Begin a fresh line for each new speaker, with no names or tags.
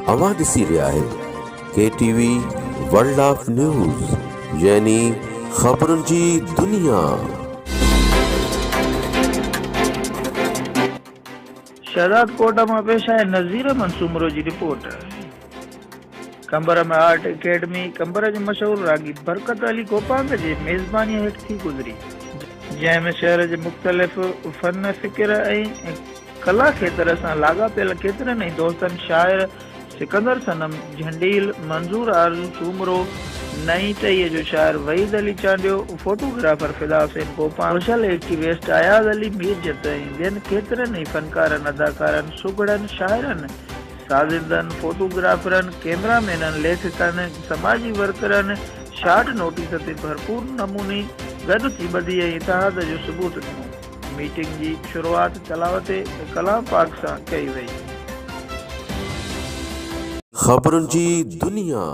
اوهان ڏسي رهيا آهيو K T V world of news يعني خبرن جي دنيا.
شهداد ڪوٽ مان پيش آهي نذير احمد سومرو جي report. Qambar ۾ art academy Qambar جي مشهور راڳي برڪت علي گوپانگ جي ميزبانيء هيٺ ٿي گذري، جنهن ۾ شهر جي مختلف فن، فڪر ۽ ڪلا کيتر سان لاڳاپيل ڪيترن ئي دوستن شاعر سڪندر صنم جهنڊيل، منظور آرزو سومرو، نئين ٽهيء جو شاعر Waheed Ali Chandio, photographer Fida Hussain Gopang, social activist Ayaz Ali Mirjat ۽ ٻين ڪيترن ئي فنڪارن، اداڪارن، سگهڙن، شاعرن، سازندن، فوٽو گرافرن، ڪئميرا مينن، ليکڪن، سماجي ورڪرن شارٽ نوٽيس تي ڀرپور نموني گڏ ٿي ٻڌي ۽ اتحاد جو ثبوت ڏنو. ميٽنگ جي شروعات تلاوت ڪلام پاڪ سان ڪئي وئي.
خبرن جي دنيا.